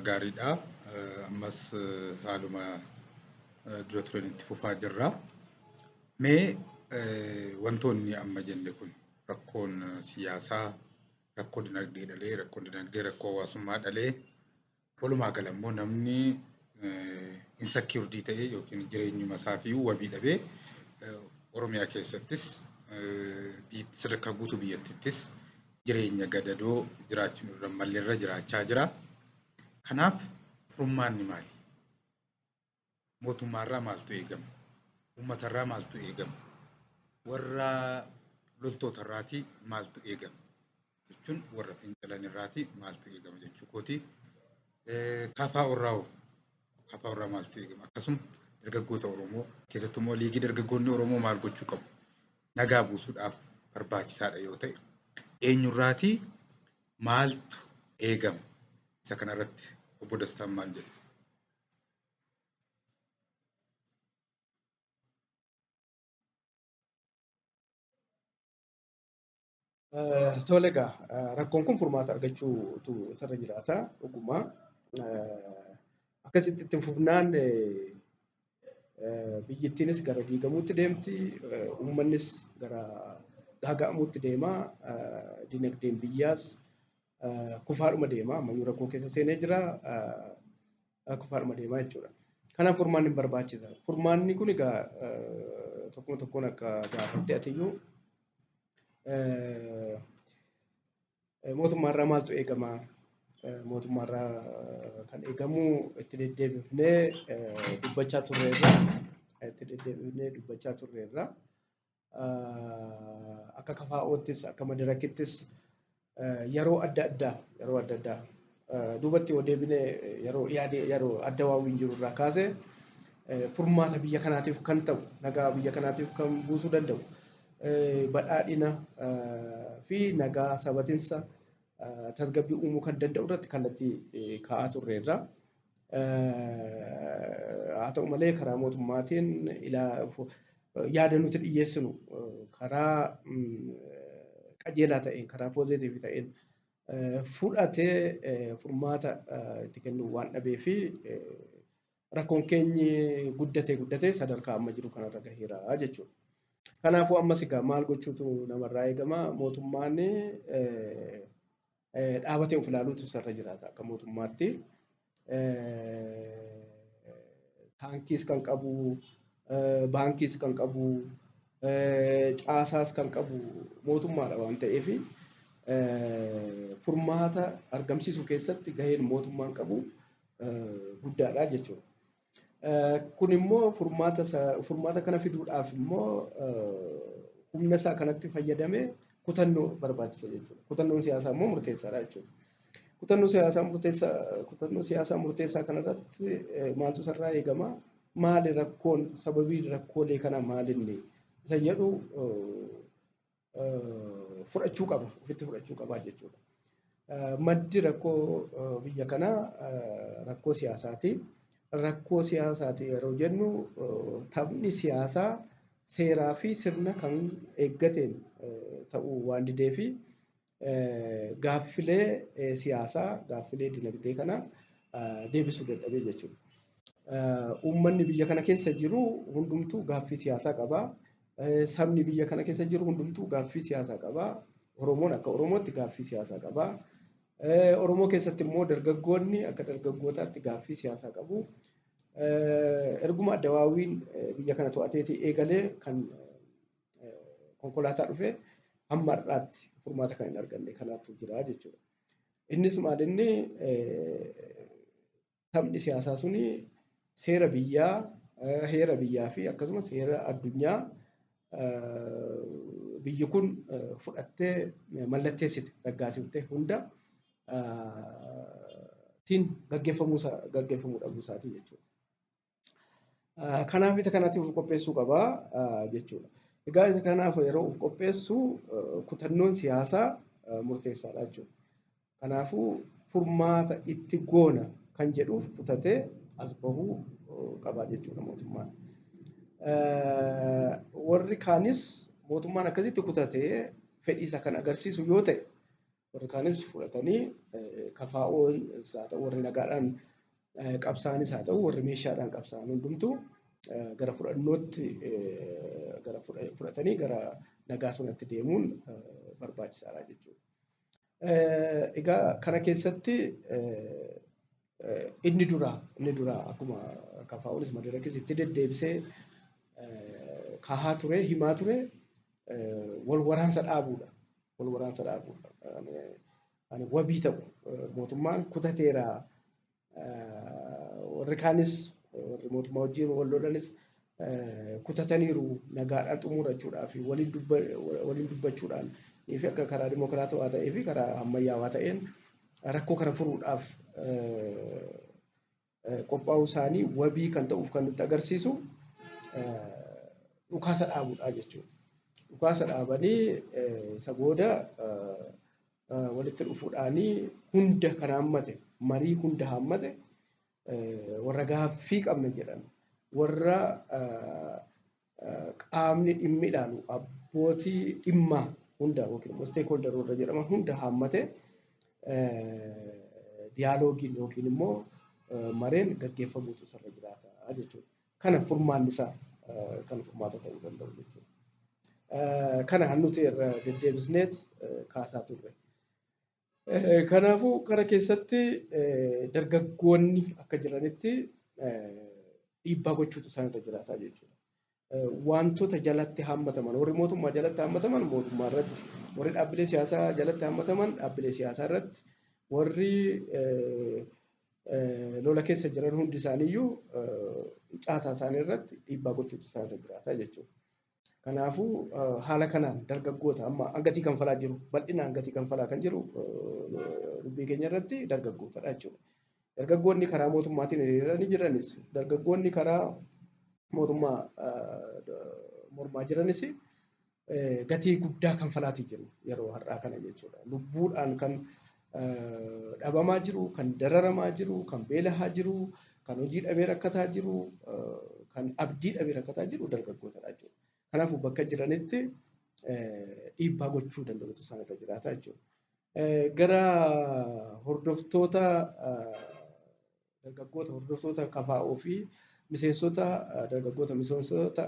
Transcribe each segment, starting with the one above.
Gaariidha. Ammas haaluma dura tureen itti fufaa jirra. Mee wantoonni amma jenne kun rakkoon siyaasaa, rakkoo dinagdee dhalee, rakkoon dinagdee rakkoo hawaasummaa dhalee, walumaa gala immoo namni insecured ta'ee yookiin jireenyuma isaafiyyuu wabii dhabee Oromiyaa keessattis sadarkaa guutuu biyyattiittis jireenya gadadoo jiraachuun irra malleerra jiraachaa jira. Kanaaf furmaanni maali? Mootummaarraa maaltu eegama? Uummatarraa maaltu eegama? Warra loltootarraatii maaltu eegama? Jechuun warra fincilanirraatii maaltu eegama jechuu kooti. KFO irraa hoo? KFO irraa maaltu eegama? Akkasuma dargaggoota Oromoo keessattuu immoo liigii dargaggoonni Oromoo maal gochuu qabu? Nagaa buusuudhaaf barbaachisaadha yoo ta'e eenyurraatii maaltu eegama? Isa kanarratti obbo Dastaan maal jedhu? Tole egaa rakkoon kun furmaata argachuutu isarra jiraata dhugumaa. Akkasitti itti fufnaan biyyattiinis gara diigamuutti deemti, uummannis gara gaaga'amuutti deema, dinagdeen biyyaas kufaadhuma deema, ammayyuu rakkoo keessa seenee jira, kufaadhuma deema jechuudha. Kanaaf furmaanni barbaachisa. Furmaanni kun egaa tokkuma tokkoon akka gaafatte atiyyuu mootummaarraa maaltu eegama? Mootummaarraa kan eegamu itti deddeebifnee dubbachaa turreerra. Itti deddeebifnee dubbachaa turreerra. Akka KFO'ttis akka madirakittis yeroo adda addaa yeroo adda addaa duubatti yoo deebine yeroo yaade yeroo adda waawwiin jiru irraa kaasee furmaata biyya kanaatiif kan ta'u nagaa biyya kanaatiif kan buusuu danda'u badhaadhina fi nagaa sabatinsa tasgabbii uumuu kan danda'u irratti kallattii kaa'aa turreerra. Haa ta'u malee karaa mootummaatiin yaada nuti dhiyyeessinu karaa qajeelaa ta'een karaa poozitiivii ta'een fudhatee furmaata itti kennuu waan dhabee fi rakkoon keenyi guddatee guddatee sadarkaa amma jiru kanarra gaheera jechuudha. Kanaafuu ammas egaa maal gochuutu namarraa eegama? Mootummaan dhaabatee of ilaaluutu isarra jiraata akka mootummaatti. Taankiis kan qabu, baankiis kan qabu, caasaas kan qabu mootummaadha waan ta'eef furmaata argamsiisuu keessatti gaheen mootummaan qabu guddaadha jechuudha. Kun immoo furmaata kana fiduudhaaf immoo humna isaa kanatti fayyadamee kutannoo barbaachisa jechuudha. Kutannoon siyaasaa immoo murteessaadha jechuudha. Kutannoo siyaasaa murteessaa kanarratti maaltu isarraa eegama? Maali rakkoon sababii rakkoolee kanaa maalinni? Isa jedhu fudhachuu qaba, ofitti fudhachuu qaba jechuudha. Maddi rakkoo biyya kanaa rakkoo siyaasaati. Rakkoo siyaasaati yeroo jennu taphni siyaasaa seeraa fi sirna kan eeggateen ta'uu waan didee fi gaaffilee siyaasaa, gaaffilee dinagdee kana deebisuu dadhabee jechuudha. Uummanni biyya kana keessa jiru hundumtuu gaaffii siyaasaa qaba. Sabni biyya kana keessa jiru hundumtuu gaaffii siyaasaa qaba. Oromoon akka Oromootti gaaffii siyaasaa qaba. Oromoo keessatti immoo dargaggoonni akka dargaggootaatti gaaffii siyaasaa qabu. Erguma addawaawiin biyya kana to'ateetii eegalee kan konkolaataa dhufe hamma har'aatti furmaata kan hin arganne kanaatu jira jechuudha. Innis maal inni taphni siyaasaa suni seera biyyaa, heera biyyaa fi akkasumas heera addunyaa biyyi kun fudhattee mallatteessite raggaasiftee hunda tiin gaggeeffamuu dhabuu isaatii jechuudha. Kanaaf isa kanaatiif of qopheessuu qabaa jechuudha. Egaa isa kanaaf yeroo of qopheessu kutannoon siyaasaa murteessaadha jechuudha. Kanaafuu furmaata itti goona kan jedhuuf kutatee as bahuu qaba jechuudha mootummaan. Warri kaanis mootummaan akkasitti kutatee fedhii isaa kan agarsiisu yoo ta'e Warri kaanis fudhatanii KFO'n haa ta'u warri nagaadhaan qabsaa'anis haa ta'u warri meeshaadhaan qabsaa'an hundumtuu gara fudhannootti gara fudhatanii gara nagaa sanatti deemuun barbaachisaadha jechuudha. Egaa kana keessatti inni duraa akkuma KFO'nis Madirakis itti deddeebisee kahaa ture, himaa ture, wal waraansa dhaabuudha. Wal waraansa dhaabuudha. Ani wabii ta'u mootummaan kutateera, warri kaanis warri mootummaa wajjin wal lolanis kutataniiru nagaadhaan xumurachuudhaa fi waliin dubbachuudhaan fi akka karaa dimokiraatawaa ta'ee fi karaa ammayyaawaa ta'een rakkoo kana furuudhaaf qophaa'uu isaanii wabii kan ta'uuf kan nutti agarsiisu dhukaasa dhaabuudha jechuudha. Dhukaasa dhaabanii isa booda walitti dhufuudhaanii hunda kan hammate, marii hunda hammate, warra gaaffii qabna jedhan, warra qaamni dhimmi ilaalu abbootii dhimmaa hunda yookiin immoo stakeholder warra jedhaman hunda hammate diyaaloogiin yookiin immoo mareen gaggeeffamuutu isarra jiraata jechuudha. Kana furmaanni isaa kan furmaata ta'uu danda'u jechuudha. Kana nuti irra deddeebisneet kaasaa turre. Kanaafuu kana keessatti dargaggoonni akka jiranitti dhiibbaa gochuutu isaan irra jiraata jechuudha. Wantoota jalatti hammataman, warri mootummaa jalatti hammataman mootummaa irratti, warri dhaabbilee siyaasaa jalatti hammataman dhaabbilee siyaasaa irratti, warri lola keessa jiran hundi isaaniiyyuu caasaa isaanii irratti dhiibbaa gochuutu isaan irra jiraata jechuudha. Kanaafuu haala kanaan dargaggoota amma gatii kanfalaa jiru, bal'inaan gatii kanfalaa kan jiru dubbii keenya irratti dargaggootadha jechuudha. Dargaggoonni karaa mootummaatiin hiriiranii jiranis, dargaggoonni karaa mootummaa mormaa jiranis gatii guddaa kanfalaatii jiru yeroo har'aa kana jechuudha. Lubbuudhaan kan dhabamaa jiru, kan dararamaa jiru, kan beelahaa jiru, kan hojii dhabee rakkataa jiru, kan abdii dhabee rakkataa jiru dargaggootadha jechuudha. Kanaafuu bakka jiranitti dhiibbaa gochuu danda'utu isaan irra jiraata jechuudha. Gara hordoftoota dargaggoota hordoftoota KFO fi miseensota dargaggoota miseensota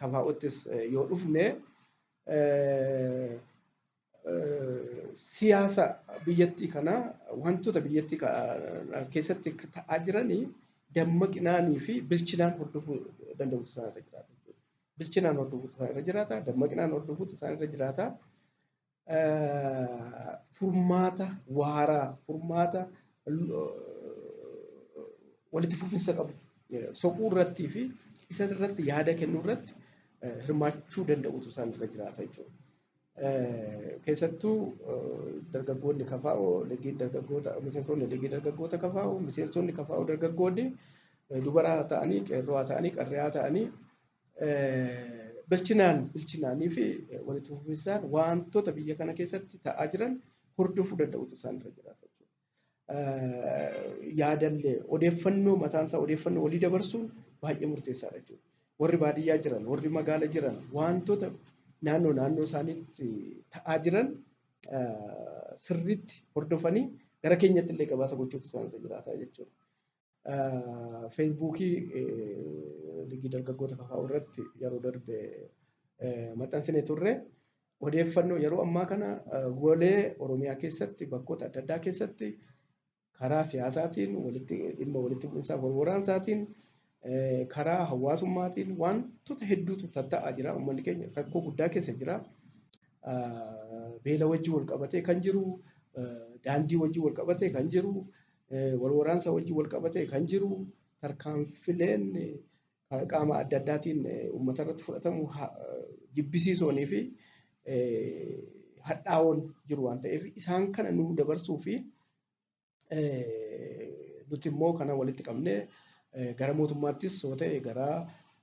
KFOttis yoo dhufne siyaasa biyyattii kana wantoota biyyattii keessatti ta'aa jiranii dammaqinaanii fi bilchinaan hordofuu danda'utu isaan irra jiraata. Bilchinaan hordofuutu isaan irra jiraata, dammaqinaan hordofuutu isaan irra jiraata. Furmaata waaraa, furmaata walitti fufinsa qabu soquu irrattii fi isa irratti yaada kennuu irratti hirmaachuu danda'utu isaan irra jiraata jechuudha. Keessattuu dargaggoonni KFO, liigii dargaggoota, miseensonni liigii dargaggoota KFO, miseensonni KFO dargaggoonni dubaraa ta'anii, qeerroo ta'anii, qarree ta'anii bilchinaanii fi walitti fufinsaan wantoota biyya kana keessatti ta'aa jiran hordofuu danda'utu isaan irra jiraata jechuudha. Yaadallee odeeffannoo mataan isaa odeeffannoo walii dabarsuun baay'ee murteessaadha jechuudha. Warri baadiyyaa jiran, warri magaala jiran wantoota naannoo isaaniitti ta'aa jiran sirriitti hordofanii gara keenyatti illee gabaasa gochuutu isaan irra jiraata jechuudha. Feesbuukii liigii dargaggoota KFO irratti yeroo darbe maxxansinee turre odeeffannoo yeroo ammaa kana golee Oromiyaa keessatti bakkoota adda addaa keessatti karaa siyaasaatiin walitti dhimma walitti bu'insaa wal waraansaatiin karaa hawaasummaatiin wantoota hedduutu tatta'aa jira. Uummanni keenya rakkoo guddaa keessa jira. Beela wajjin wal qabatee kan jiru, daandii wajjin wal qabatee kan jiru, wal waraansa wajjin wal qabatee kan jiru, tarkaanfileen qaama adda addaatiin uummata irratti fudhatamu jibbisiisoonii fi hadhaa'oon jiru waan ta'eef isaan kana nu dabarsuu fi nuti immoo kana walitti qabnee gara mootummaattis yoo ta'e gara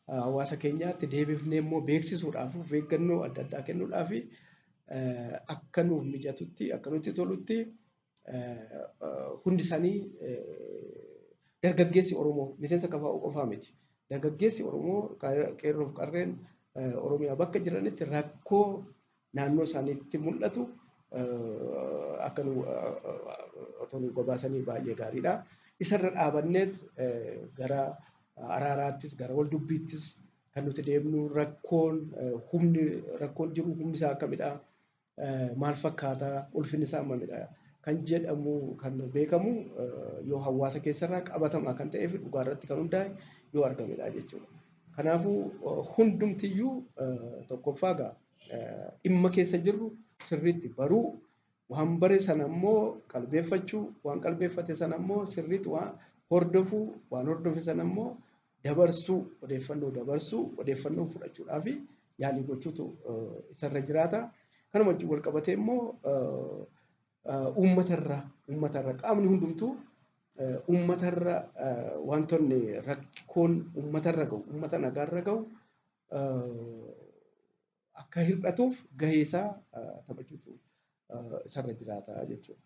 hawaasa keenyaatti deebifnee immoo beeksisuudhaaf of eeggannoo adda addaa kennuudhaaf akka nuuf mijatutti akka nutti tolutti hundi isaanii dargaggeessi Oromoo miseensa KFO qofaa miti. Dargaggeessi Oromoo qeerroo fi qarreen Oromiyaa bakka jiranitti rakkoo naannoo isaaniitti mul'atu akka nu otoo nu gabaasanii baay'ee gaariidha. Isarra dhaabanneet gara araaraattis gara wal dubbiittis kan nuti deemnu rakkoon humni rakkoon jiru humni isaa akkamidha, maal fakkaata, ulfinni isaa hammamidha kan jedhamu kan beekamu yoo hawaasa keessarraa qabatamaa kan ta'ee fi dhugaarratti kan hundaa'e yoo argamedha jechuudha. Kanaafuu hundumtiyyuu tokkoffaa egaa dhimma keessa jirru sirriitti baruu, waan bare sana immoo qalbeeffachuu, waan qalbeeffate sana immoo sirriitti waan hordofuu, waan hordofe sana immoo dabarsuu, odeeffannoo dabarsuu, odeeffannoo fudhachuudhaa fi yaalii gochuutu isarra jiraata. Kanuma wajjin wal qabatee immoo uummatarra qaamni hundumtuu uummatarra wantoonni rakkoon uummatarra gahu, uummata nagaarra gahu akka hir'atuuf gahee isaa taphachuutu isarra jiraata jechuudha.